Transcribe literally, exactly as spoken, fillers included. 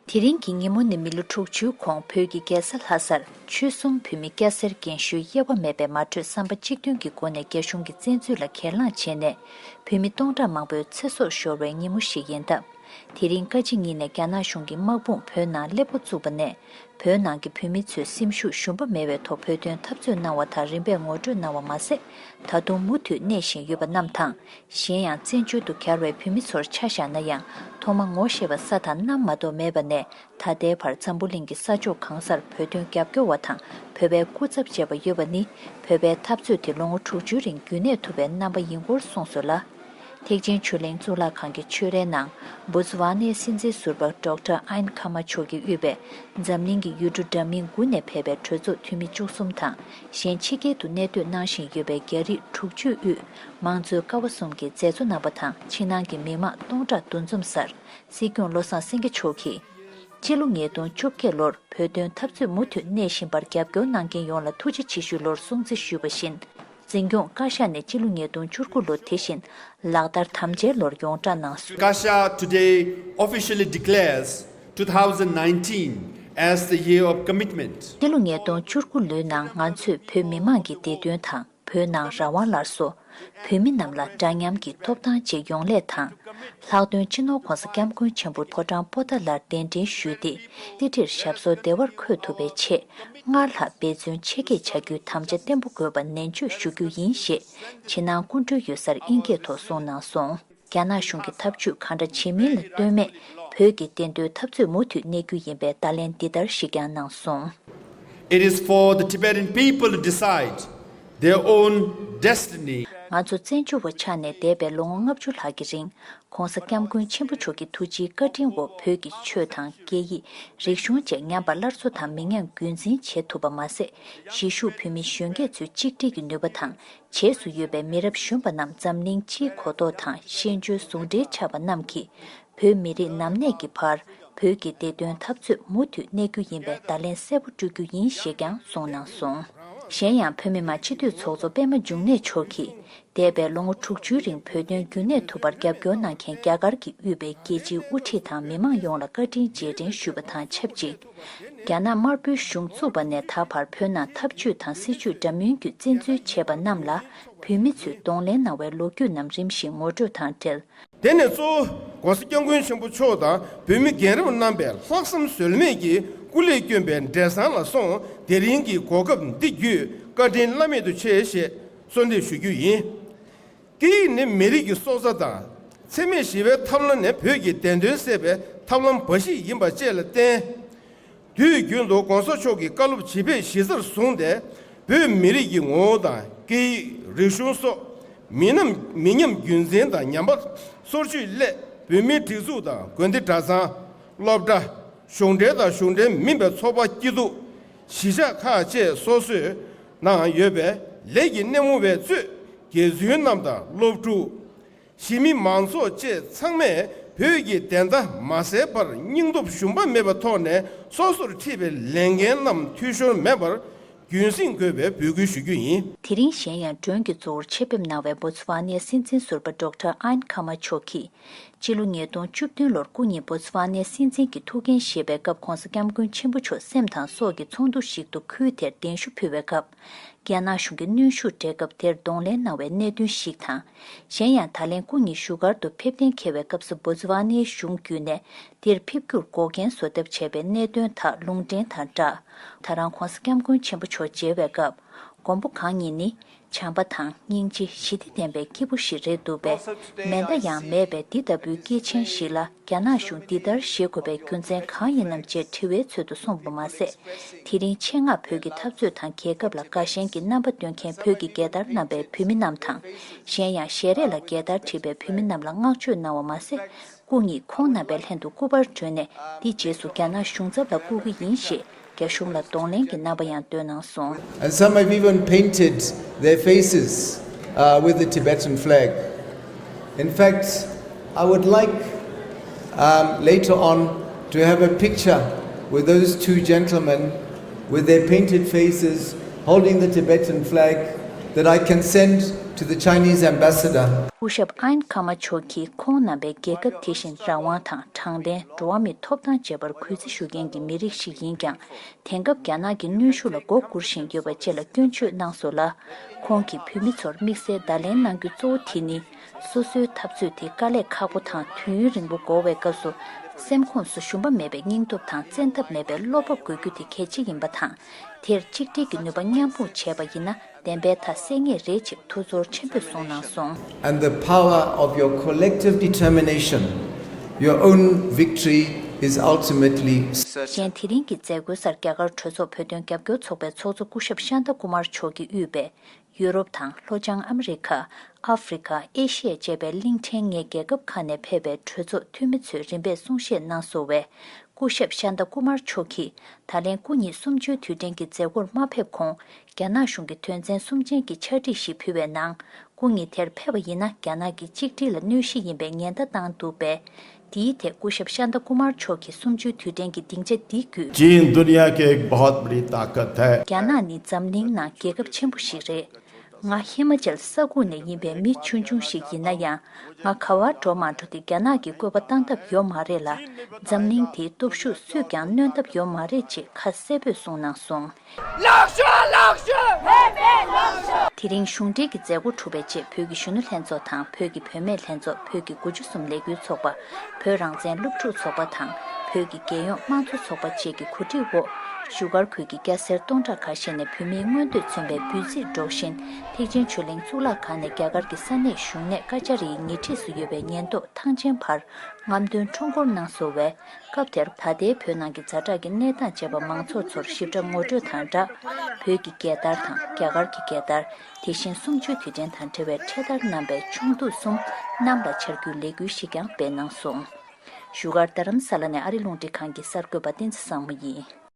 དེ་རིང་གི་ཉིན་མོ་ནི་མི་ལོ་དྲུག་ཅུའི་གོང་བོད་ཀྱི་རྒྱལ་ས་ལྷ་སར་ཆོལ་གསུམ་བོད་མི་སྐྱ་སེར་རྒན་གཞོན་དབྱེ་བ་མེད་པའི་མ་གྲོས་བསམ་པ་གཅིག་མཐུན་གྱི་སྒོ་ནས་རྒྱ་གཞུང་གི་བཙན་འཛུལ་ལ་གྱེན་ལངས་བྱས་ནས་བོད་མི་སྟོང་ཕྲག་མང་པོའི་ཚེ་སྲོག་ཤོར་བའི་ཉིན་མོ་ཞིག་ཡིན་སྟབས། དེ་རིང་བཀའ་སྤྱི་ཉིན་ནས་རྒྱ་ནག་གཞུང་གིས་དམག་དཔུང་བོད་ནང་སླེབས་འགོ་བཙུགས་པ་ནས། བོད་ནང་གི་བོད་མི་ཚོས་སེམས་ཤུགས་ཞུམ་པ་མེད་པའི་ཐོག་བོད་དོན་འཐབ་རྩོད་གནང་བ་དང་རིམ་པས་ངོ་སྤྲོད་གནང་བ་མ་ཟད། ད་དུང་མུ་མཐུད་གནས་བཞིན་ཡོད་པ་རྣམས་དང་། གཞན་ཡང་བཙན་བྱོལ་དུ་གྱར་བའི་བོད་མི་ཚོར་ཆ་བཞག་ན་ཡང་ཐོག་མ་ངོ་ཤེས་པ་ས་དང་གནམ་མ་གཏོགས་མེད་པ་ནས། ད་ལྟའི་བར་འཛམ་བུ་གླིང་གི་ས་ཕྱོགས་གང་སར་བོད་དོན་རྒྱབ་སྐྱོར་བ་དང་བོད་པའི་སྐུ་ཚབ་བྱས་པ་ཡོད་པ་ནི། བོད་པའི་འཐབ་རྩོད་དེ་ལོ་ངོ་དྲུག་ཅུའི་རིང་རྒྱུན་གནས་ཐུབ་པའི་རྣམ་པ་ཡིན་སྐོར་གསུངས་སོང་ལ། ཐེག་ཆེན་ཆོས་གླིང་གཙུག་ལག་ཁང་གི་ཆོས་རའི་ནང་། བོ་ཙི་ཝཱ་ནའི་སྲིད་འཛིན་ཟུར་པ་ཌོག་ཊར་ཨན་ཁ་མ་མཆོག་གིས་དབུས་པའི་འཛམ་གླིང་གི་ཡུལ་གྲུ་འདྲ་མིན་དགུ་ནས་ཕེབས་པའི་གྲོས་ཚོགས་འཐུས་མི་བཅུ་གསུམ་དང་། གཞན་ཕྱི་རྒྱལ་དུ་གནས་སྡོད་གནང་བཞིན་ཡོད་པའི་རྒྱ་རིགས་དྲུག་ཅུ་དབུས་དམངས་གཙོའི་ཀ་བ་གསུམ་གྱི་མཛད་གཙོ་རྣམ་པ་དང་ཕྱི་ནང་གི་མི་མང་སྟོང་ཕྲག་འདུ་འཛོམས་སར། སྲིད་སྐྱོང་བློ་བཟང་སེང་གེ་མཆོག་གིས། སྤྱི་ལོ་ཉིས་སྟོང་བཅོ་བརྒྱད་ལོར་བོད་དོན་འཐབ་རྩོད་མུ་མཐུད་གནས་བཞིན་པར་རྒྱབ་སྐྱོར་གནང་མཁན་ཡོངས་ལ་ཐུགས་རྗེ་ཆེ་ཞུའི་ལོར་སྲུང་བརྩི་ཞུས་པ་བཞིན། འཛིན་སྐྱོང་བཀའ་ཤག་ནས་སྤྱི་ལོ་ཉིས་སྟོང་བཅུ་དགུ་ལོ་དེ་བཞིན་ལག་བསྟར་དམ་བཅའི་ལོར་ཡོངས་བསྒྲགས་གནང་སོང་། Kasha today officially declares two thousand nineteen as the year of commitment. སྤྱི་ལོ་ཉིས་སྟོང་བཅུ་དགུ་ལོའི་ནང་ང་ཚོས་བོད་མི་མང་གི་བདེ་དོན་དང་། བོད་ནང་རང་དབང་སླར་གསོ། བོད་མི་རྣམས་ལ་འདྲ་མཉམ་གྱི་ཐོབ་ཐང་བཅས་ཡོང་སླད་དང་། ལྷག་དོན་སྤྱི་ནོར་ྋགོང་ས་ྋསྐྱབས་མགོན་ཆེན་པོ་ཕོ་བྲང་པོ་ཏཱ་ལར་གདན་འདྲེན་ཞུས་ཏེ། གསེར་ཁྲིར་ཞབས་སོར་བདེ་བར་འཁོད་ཐུབ་པའི་ཆེད། སྔར་ལྷག་འབད་བརྩོན་ཆེ་བསྐྱེད་བྱ་རྒྱུའི་དམ་བཅའ་བརྟན་པོ་དགོས་པ་ནན་བརྗོད་ཞུ་རྒྱུ་ཡིན་ཞེས། ཕྱི་ནང་སྐུ་མགྲོན་ཡོད་སར་དབྱིན་སྐད་ཐོག་གསུངས་གནང་སོང་། རྒྱ་ནག་གཞུང་གིས་ཐབས་ཇུས་གང་འདྲ་བྱེད་མིན་ལ་ལྟོས་མེད། བོད་ཀྱི་བདེན་དོན་འཐབ་རྩོད་མུ་མཐུད་གནས་རྒྱུ་ཡིན་པའི་བརྡ་ལན་འདི་ལྟར་ཞིག་ཀྱང་གནང་སོང་། It is for the Tibetan people to decide their own destiny. ང་ཚོ་བཙན་བྱོལ་བ་ཆགས་ནས་འདས་པའི་ལོ་ངོ་ལྔ་བཅུ་ལྷག་གི་རིང་། ྋགོང་ས་ྋསྐྱབས་མགོན་ཆེན་པོ་མཆོག་གི་ཐུགས་རྗེའི་བཀའ་དྲིན་འོག་བོད་ཀྱི་ཆོས་དང་སྐད་ཡིག་རིག་གཞུང་བཅས་ཉམས་པ་སླར་གསོ་དང་མི་ཉམས་རྒྱུན་འཛིན་བྱེད་ཐུབ་པ་མ་ཟད། གཞིས་བཞུགས་བོད་མི་གཞོན་སྐྱེས་ཚོའི་གཅིག་སྒྲིལ་གྱི་ནུས་པ་དང་། བྱེས་སུ་ཡོད་པའི་མི་རབས་གཞོན་པ་རྣམས་འཛམ་གླིང་སྤྱིའི་གོ་རྟོགས་དང་ཤེས་འཇོན་ཟུང་འབྲེལ་ཆགས་པ་རྣམས་ཀྱིས། བོད་མི་རིགས་ནམ་གནས་ཀྱི་བར་བོད་ཀྱི་བདེ་དོན་འཐབ་རྩོད་མུ་མཐུད་གནས་རྒྱུ་ཡིན་པའི་བརྡ་ལན་གསལ་པོ་སྤྲོད་རྒྱུ་ཡིན་ཞེས་ཀྱང་གསུངས་གནང་སོང་། གཞན་ཡང་བོད་མི་མང་སྤྱི་འཐུས་ཚོགས་གཙོ་པད་མ་འབྱུང་གནས་མཆོག་གིས། འདས་པའི་ལོ་ངོ་དྲུག་ཅུའི་རིང་བོད་དོན་རྒྱུན་གནས་ཐུབ་པར་རྒྱབ་སྐྱོར་གནང་མཁན་རྒྱ་གར་གྱིས་དབུས་པའི་རྒྱལ་སྤྱིའི་དབུ་ཁྲིད་དང་མི་མང་ཡོངས་ལ་བཀའ་དྲིན་རྗེས་དྲན་ཞུས་པ་དང་ཆབས་ཅིག་རྒྱ་ནག་དམར་པོའི་གཞུང་བཙུགས་པ་ནས་ད་བར་བོད་ནང་ཐབས་ཇུས་དང་སྲིད་ཇུས་འདྲ་མིན་བརྒྱུད་བཙན་འཛུལ་བྱས་པ་རྣམས་ལ་བོད་མི་ཚོས་གདོང་ལེན་གནང་བའི་ལོ་རྒྱུས་རྣམས་རིམ་བཞིན་ངོ་སྤྲོད་དང་འབྲེལ། དེ་ནས་གཙོ་བོ་ྋགོང་ས་ྋསྐྱབས་མགོན་ཆེན་པོ་མཆོག་དང་བོད་མི་རྒན་རབས་རྣམ་པས་ལྷག་བསམ་ཟོལ་མེད་ཀྱིས་སྐུ་ལས་བསྐྱོན་པའི་འབྲས་བཟང་ལ་སོང་། དེ་རིང་གི་གོ་སྐབས་འདི་བརྒྱུད་བཀའ་དྲིན་བླ་མེད་དུ་ཆེ་ཞེས་གསོལ་འདེབས་ཞུ་རྒྱུ་ཡིན། སྐད་ཡིག་ནི་མི་རིགས་ཀྱི་སྲོག་རྩ་དང་། འཚེ་མེད་ཞི་བའི་ཐབས་ལམ་ནི་བོད་ཀྱི་བདེན་དོན་གསལ་བའི་ཐབས་ལམ་འབའ་ཞིག་ཡིན་པ་བཅས་ལ་བརྟེན། དུས་རྒྱུན་དུ་ྋགོང་ས་མཆོག་གི་བཀའ་སློབ་ཇི་ཕེབས་གཞི་རྩར་བཟུང་སྟེ། བོད་མི་རིགས་ཀྱི་ངོ་བོ་དང་སྐད་ཡིག་རིག་གཞུང་སོགས་མི་ནམ་མི་ཉམས་རྒྱུན་འཛིན་དང་ཉམས་པ་སོར་ཆུད་སླད། བོད་མིའི་སྒྲིག་འཛུགས་དང་དགོན་སྡེ་གྲྭ་ཚང་། སློབ་གྲྭ། གཞུང་འབྲེལ་དང་གཞུང་འབྲེལ་མིན་པའི་ཚོགས་པ་སྐྱིད་སྡུག་གཞིས་ཆགས་ཁག་བཅས་སོ་སོའི་ནང་ཡོད་པའི་ལས་ཀྱི་སྣེ་མོ་བས་གཙོས་དགེ་བཙུན་རྣམས་དང་སློབ་ཕྲུག་གཞིས་མི་མང་ཚོགས་བཅས་ཚང་མས་བོད་ཀྱི་བདེན་མཐའ་མ་གསལ་བར་སྙིང་སྟོབས་ཞུམ་པ་མེད་པའི་ཐོག་ནས་སོ་སོར་འཁྲིས་པའི་ལས་འགན་རྣམས་འཐུས་ཤོར་མེད་པར་རྒྱུན་སྲིང་དགོས་པའི་འབོད་སྐུལ་ཞུ་རྒྱུ་ཡིན། དེ་རིང་གཞན་ཡང་མགྲོན་གྱི་གཙོ་བོར་ཆེད་ཕེབས་གནང་བའི་བོ་ཙི་ཝཱ་ནའི་སྲིད་འཛིན་ཟུར་པ་ཌོག་ཊར་ཨན་ཁ་མ་མཆོག་གིས། སྤྱི་ལོ་ཉིས་སྟོང་བཅུ་བདུན་ལོར་སྐུ་ཉིད་བོ་ཙི་ཝཱ་ནའི་སྲིད་འཛིན་གྱི་ཐུགས་འགན་བཞེས་པའི་སྐབས་ྋགོང་ས་ྋསྐྱབས་མགོན་ཆེན་པོ་མཆོག་སེམས་དང་སྲོག་གི་ཚོགས་འདུ་ཞིག་ཏུ་ཁུལ་དེར་གདན་ཞུ་ཕུལ་བའི་སྐབས། རྒྱ་ནག་གཞུང་གིས་གནོན་ཤུགས་སྤྲད་སྐབས་དེར་གདོང་ལེན་གནང་བའི་གནད་དོན་ཞིག་དང་། གཞན་ཡང་ད་ལན་སྐུ་ཉིད་བཞུགས་སྒར་དུ་ཕེབས་གཏན་འཁེལ་བའི་སྐབས་སུ་བོ་ཙི་ཝཱ་ནའི་གཞུང་བརྒྱུད་ནས་དེར་ཕེབས་རྒྱུར་འགོག་རྐྱེན་བཟོ་ཐབས་བྱས་པའི་གནད་དོན་དག་ལུང་འདྲེན་དང་སྦྲགས། ད་རང་ྋགོང་ས་ྋསྐྱབས་མགོན་ཆེན་པོ་མཆོག་མཇལ་བའི་སྐབས། མགོན་པོ་གང་ཉིད་ནི། བྱམས་པ་དང་སྙིང་རྗེ་ཞི་བདེ་ལྡན་པའི་སྐྱེས་བུ་ཞིག་རེད་འདུག་པས། མེ་མདའ་ཡང་མེད་པའི་འདི་ལྟ་བུའི་སྐྱེས་ཆེན་ཞིག་ལ་རྒྱ་ནག་གཞུང་འདི་ལྟར་བཞེས་དགོས་པའི་རྒྱུ་མཚན་གང་ཡིན་ནམ་ཅེས་དྲི་བའི་ཚུལ་དུ་གསུངས་པ་མ་ཟད། དེ་རིང་ཆེད་མངགས་བོད་ཀྱི་འཐབ་རྩོད་དང་རྒྱལ་ཁབ་ལ་དགའ་ཞེན་གྱི་རྣམ་པ་སྟོན་མཁན་བོད་ཀྱི་རྒྱལ་དར་བསྣམས་པའི་བོད་མི་རྣམས་དང་། གཞན་ཡང་ཞལ་རས་ལ་རྒྱལ་དར་བྲིས་པའི་བོད་མི་རྣམས་ལ་བསྔགས་བརྗོད་གནང་བ་མ་ཟད། སྐུ་ཉིད་ཁོང་རྣམ་པའི་ལྷན་དུ་སྐུ་པར་བསྒྲོན་ནས་འདི་རྗེས་སུ་རྒྱ་ནག་གཞུང་ཚབ་ལ་བསྐུར་གྱི་ཡིན་ཞེས་རྒྱ་གཞུང་ལ་གདོང་ལེན་གྱི་རྣམ་པ་ཡང་སྟོན་གནང་སོང་། And some have even painted their faces, uh, with the Tibetan flag. In fact, I would like, um, later on to have a picture with those two gentlemen with their painted faces holding the Tibetan flag that I can send to the Chinese ambassador. སྐུ་ཞབས་ཨན་ཁ་མ་མཆོག་གིས་ཁོང་རྣམ་པའི་རྒྱལ་ཁབ་དེ་བཞིན་རང་དབང་དང་དྲང་བདེན། འགྲོ་བ་མིའི་ཐོབ་ཐང་བཅས་པར་གུས་བརྩི་ཞུ་མཁན་གྱི་མི་རིགས་ཤིག་ཡིན་ཀྱང་། དེང་སྐབས་རྒྱ་ནག་གི་གནོན་ཤུགས་ལ་མགོ་སྒུར་བཞིན་ཡོད་པ་བཅས་ལ་སྐྱོན་བརྗོད་གནང་སོང་ལ། ཁོང་གིས་བོད་མི་ཚོར་དམིགས་བསལ་བརྡ་ལན་གནང་རྒྱུ་གཙོ་བོ་དེ་ནི། སོ་སོའི་འཐབ་རྩོད་དེ་དཀའ་ལས་ཁག་པོ་དང་དུས་ཡུན་རིང་པོ་འགོར་བའི་སྐབས་སུ། སེམས་ཁོངས་སུ་ཞུམ་པ་མེད་པའི་སྙིང་སྟོབས་དང་བཙན་ཐབས་མེད་པའི་བློ་སྤོབས་དགོས་རྒྱུ་དེ་གལ་ཆེ་ཡིན་པ་དང་། དེར་གཅིག་སྒྲིལ་གྱི་ནུས་པ་མཉམ་སྤུངས་བྱས་པ་ཡིན་ན། བདེན་པའི་མཐའ་གསལ་ངེས་རེད་ཅེས་ཐུགས་ཚོར་ཆེན་པོས་གསུངས་གནང་སོང་། And the power of your collective determination, your own victory, is ultimately. གཞན། དེ་རིང་གི་མཛད་སྒོའི་སར་རྒྱ་གར་གྲོས་ཚོགས་བོད་དོན་རྒྱབ་སྐྱོར་ཚོགས་པའི་ཚོགས་གཙོ་སྐུ་ཞབས་ཤཱན་ཏཱ་ཀུ་མར་མཆོག་གིས་དབུས་པའི་ཡུ་རོབ་དང་ལྷོ་བྱང་ཨ་མི་རི་ཁ། ཨ་ཧྥེ་རི་ཁ། ཨེ་ཤི་ཡ་བཅས་པའི་གླིང་ཕྲན་ལྔའི་རྒྱལ་ཁབ་ཁག་ནས་ཕེབས་པའི་གྲོས་ཚོགས་འཐུས་མི་ཚོས་རིམ་པས་གསུང་བཤད་གནང་སོང་བས། སྐུ་ཞབས་ཤཱན་ཏཱ་ཀུ་མར་མཆོག་གིས་ད་ལན་སྐུ་ཉིད་གསུམ་བཅུའི་དུས་དྲན་གྱི་མཛད་སྒོར་མ་ཕེབས་གོང་། རྒྱ་ནག་གཞུང་གི་དོན་ཚན་སུམ་ཅན་གྱི་ཕྱག་བྲིས་ཤིག་ཕུལ་བའི་ནང་། སྐུ་ཉིད་དེར་ཕེབས་པ་ཡིན་ན། རྒྱ་ནག་གི་གཅིག་སྒྲིལ་ལ་གནོད་གཞི་ཡིན་པའི་ཉེན་བརྡ་བཏང་འདུག་པས། འདིའི་ཐད་སྐུ་ཞབས་ཤཱན་ཏཱ་ཀུ་མར་མཆོག་གིས་གསུམ་བཅུའི་དུས་དྲན་གྱི་སྡིངས་ཆ་འདི་བརྒྱུད། चीन दुनिया की एक बहुत बड़ी ताकत है। རྒྱ་ནག་ནི་འཛམ་གླིང་ནང་རྒྱལ་ཁབ་ཆེན་པོ་ཞིག་རེད། ང་ཧི་མ་ཅལ་ས་ཁུག་ནས་ཡིན་པའི་མི་ཆུང་ཆུང་ཞིག་ཡིན་ན་ཡང་། ང་ག་བར་འགྲོ་མ་འགྲོ་དེ་རྒྱ་ནག་གི་བཀོད་པ་བཏང་ཐབས་ཡོད་མ་རེད་ལ། འཛམ་གླིང་འདིའི་སྟོབས་ཤུགས་སུས་ཀྱང་གནོན་ཐབས་ཡོད་མ་རེད་ཅེས་ཁ་གསལ་པོས་གསུངས་གནང་སོང་། ལགས་ཤོག་ལགས་ཤོག་བོད་པའི་ལགས་ཤོག་དེ་རིང་གཞུང་འབྲེལ་གྱི་མཛད་སྒོ་གྲུབ་པའི་རྗེས། བོད་ཀྱི་གཞོན་ནུ་ལྷན་ཚོགས་དང་། བོད་ཀྱི་བུད་མེད་ལྷན་ཚོགས། བོད་ཀྱི་དགུ་བཅུ་གསུམ་ལས་འགུལ་ཚོགས་པ། བོད་རང་བཙན་སློབ་ཕྲུག་ཚོགས་པ་དང་། བོད་ཀྱི་རྒྱལ་ཡོངས་དམངས་གཙོ་ཚོགས་པ་བཅས་ཀྱི་གོ་སྒྲིག་འོག་བཞུགས་སྒར་ཁུལ་གྱི་སྐྱ་སེར་སྟོང་ཕྲག་ཁ་ཤས་ནས་བོད་མིའི་མངོན་འདོད་མཚོན་པའི་འབུལ་རྩིས་སྒྲོག་བཞིན། ཐེག་ཆེན་ཆོས་གླིང་གཙུག་ལག་ཁང་ནས་རྒྱ་གར་གྱི་ས་གནས་གཞུང་གནས་ཀ་ཅ་རིའི་ཉེ་འཁྲིས་སུ་ཡོད་པའི་ཉེན་རྟོག་ཐང་ཆེན་བར་རྔམ་སྟོན་ཁྲོམ་སྐོར་གནང་སོང་བས། སྐབས་དེར་ད་ལྟའི་བོད་ནང་གི་ཛ་དྲག་གི་གནས་སྟངས་བཅས་པ་མང་ཚོགས་ཚོར་ཞིབ་ཕྲ་ངོ་སྤྲོད་དང་སྦྲགས། བོད་ཀྱི་རྒྱལ་དར་དང་རྒྱ་གར་གྱི་རྒྱལ་དར། དེ་བཞིན་གསུམ་བཅུའི་དུས་དྲན་དང་འབྲེལ་བའི་འཕྲེད་དར་བསྣམས་པའི་ཆུང་འདུག་གསུམ་གནམ་ལ་འཕྱར་རྒྱུའི་ལས་འགུལ་ཞིག་ཀྱང་སྤེལ་གནང་སོང་། བཞུགས་སྒར་རྡ་རམ་ས་ལ་ནས་ཨ་རི་རླུང་འཕྲིན་ཁང་གི་གསར་འགོད་པ་བསྟན་འཛིན་བཟང་མོ་ཡིན།